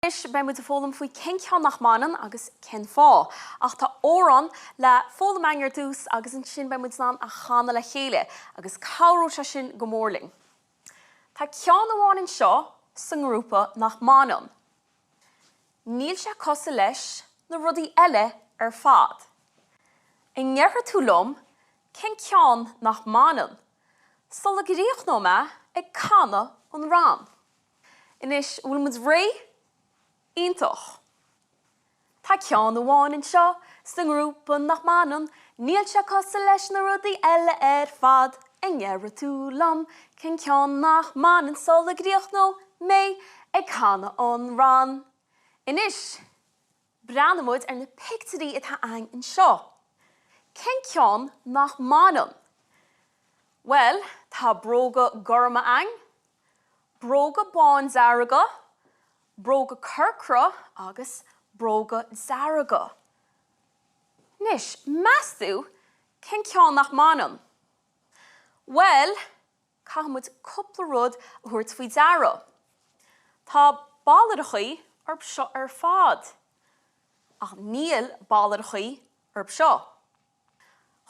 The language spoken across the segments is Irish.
Anois beidh muid ag foghlaim faoi cén ceann nach mbaineann agus cén fáth. Ach tá amhrán le foghlaim againn ar dtús agus ansin beidh muid in ann a chanadh le chéile agus cabhróidh sé sin go mór linn. Tá ceann amháin anseo sa ngrúpa nach mbaineann. Níl sé cosúil leis na rudaí eile ar fad. An ndéarfaidh tú liom cén ceann nach mbaineann sula gcríochnóidh mé ag canadh an rann? Anois, an bhfuil muid réidh? Iontach! Tá ceann amháin anseo sa ngrúpa nach mbaineann, níl sé cosúil leis na rudaí eile ar fad. An ndéarfaidh tú liom cén ceann nach mbaineann sula gcríochnóidh mé ag canadh an rann? Anois, breathnóidh muid ar na pictiúirí atá againn anseo. Cén ceann nach mbaineann? Bhuel, tá bróga gorma againn, bróga bándearga, bróga corcra agus bróga dearga. Anois, meas tú cén ceann nach mbaineann? Bhuel, caithfidh muid cúpla rud a thabhairt faoi deara. Tá ballrachaí orb seo ar fad, ach níl ballrachaí orb seo.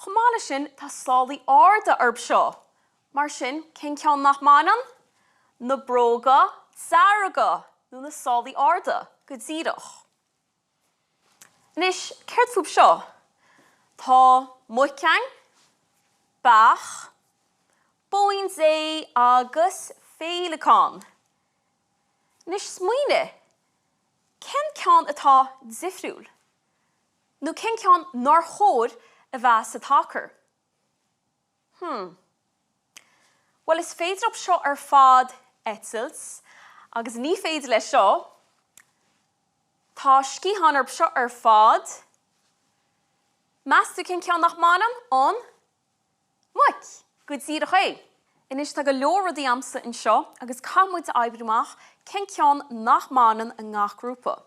Chomh maith leis sin, tá sálaí arda orb seo. Mar sin, cén ceann nach mbaineann? Na bróga dearga, nó na sálaí arda, go díreach. Anois, céard fúb seo? Tá muic a'inn, beach, bóín Dé agus féileacán. Anois smaoinigh, cén ceann atá difriúil? Nó cén ceann nár chóir a bheith sa tacar? Hmm. Bhuel, is féidir leob seo ar fad eitilt, agus ní féidir leis seo. Tá sciatháin orb seo ar fad. Meas tú cén ceann nach mbaineann? An Muic! Go díreach é! Anois tá go leor rudaí a'msa anseo agus caithfidh muid a oibriú amach cén ceann nach mbaineann i ngach grúpa.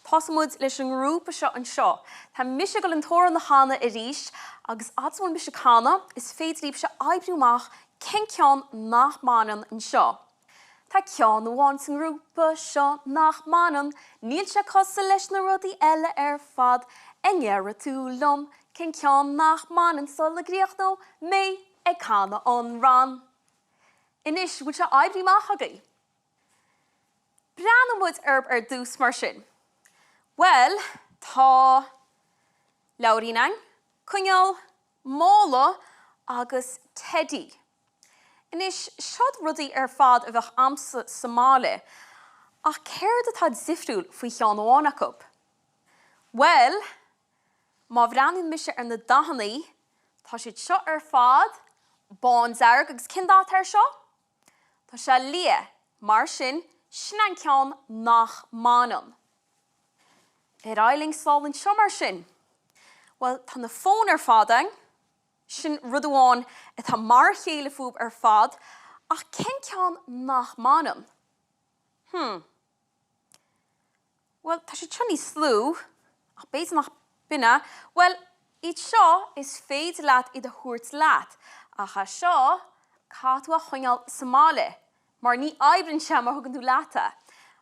Tosóidh muid leis an ngrúpa seo anseo. Tá mise ag dul an t-amhrán a chanadh arís agus fhad is a bhfuil mise ag canadh is féidir libhse oibriú amach cén ceann nach mbaineann anseo. Tá ceann amháin sa ngrúpa seo nach mbaineann, níl sé cosúil leis na rudaí eile ar fad. An ndéarfaidh tú liom cén ceann nach mbaineann sula gcríochnóidh mé ag canadh an rann? Anois, bhfuil sé oibrithe amach agaibh? Breathnóidh muid orb ar dtús mar sin. Bhuel, tá leabhairín a'inn, coinneal, mála agus teidí. Anois, seod rudaí ar fad a bheadh a'msa sa mbaile, ach céard atá difriúil faoi cheann amháin acu? Bhuel, má bhreathnaíonn mise ar na dathannaí, tá siad seo ar fad bándearg agus cén dath atá air seo? Tá sé liath, mar sin, sin an ceann nach mbaineann. Ar aghaidh linn sall anseo mar sin. Bhuel, tá na fóin ar fad a'inn. Sin rud amháin atá mar a chéile fúb ar fad, ach cén ceann nach mbaineann? Hmm. Bhuel, tá siad seo níos lú, ach b'fhéidir nach b'in é. Bhuel, iad seo, is féidir leat iad a thabhairt leat, ach é seo, caithfidh tú a choinneáil sa mbaile, mar ní oibríonn sé má thugann tú leat é.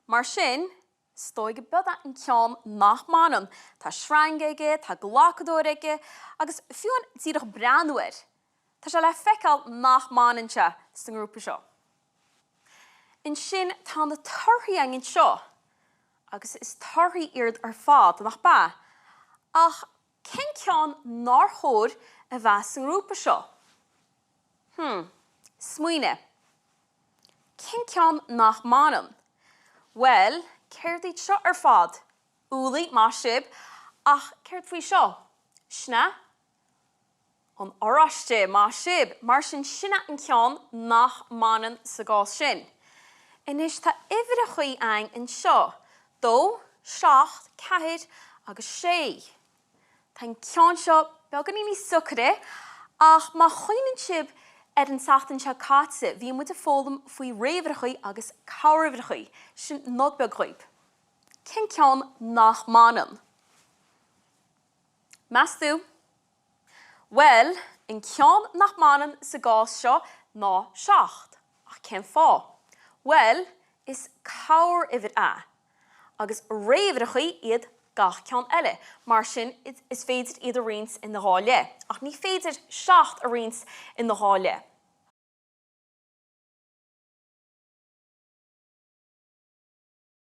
Mar sin, Is dóigh go b'iod é an ceann nach mbaineann. Tá sreang aige, tá glacadóir aige, agus fiú amháin díreach breathnú air, tá sé le feiceáil nach mbaineann sé sa ngrúpa seo. Ansin tá na torthaí againn anseo, agus is torthaí iad ar fad, nach b'ea? Ach cén ceann nár chóir a bheith sa ngrúpa seo? Hmm. Smaoinigh. Cén ceann nach mbaineann? Bhuel, céard iad seo ar fad? Úllaí, maith sibh. Ach céard faoi seo? Sin é an oráiste, maith sibh. Mar sin, sin é an ceann nach mbaineann sa gcás sin. Anois tá uimhreachaí againn anseo, 2, 7, 4 agus 6. Tá an ceann seo beagáinín níos deacaire, ach má chuimhníonn sibh ar an tseachtain seo caite, bhí muid ag foghlaim faoi réamhuimhreachaí agus corruimhreachaí. Sin nod beag dhaoib. Cén ceann nach mbaineann? Meas tú? Bhuel, an ceann nach mbaineann sa gcás seo ná 7. Ach cén fáth? Bhuel, is corruimhir é. Agus réamhuimhreacha iad gach ceann eile. Mar sin, is féidir iad a roinnt ina dhá leith. Ach ní féidir 7 a roinnt ina dhá leith.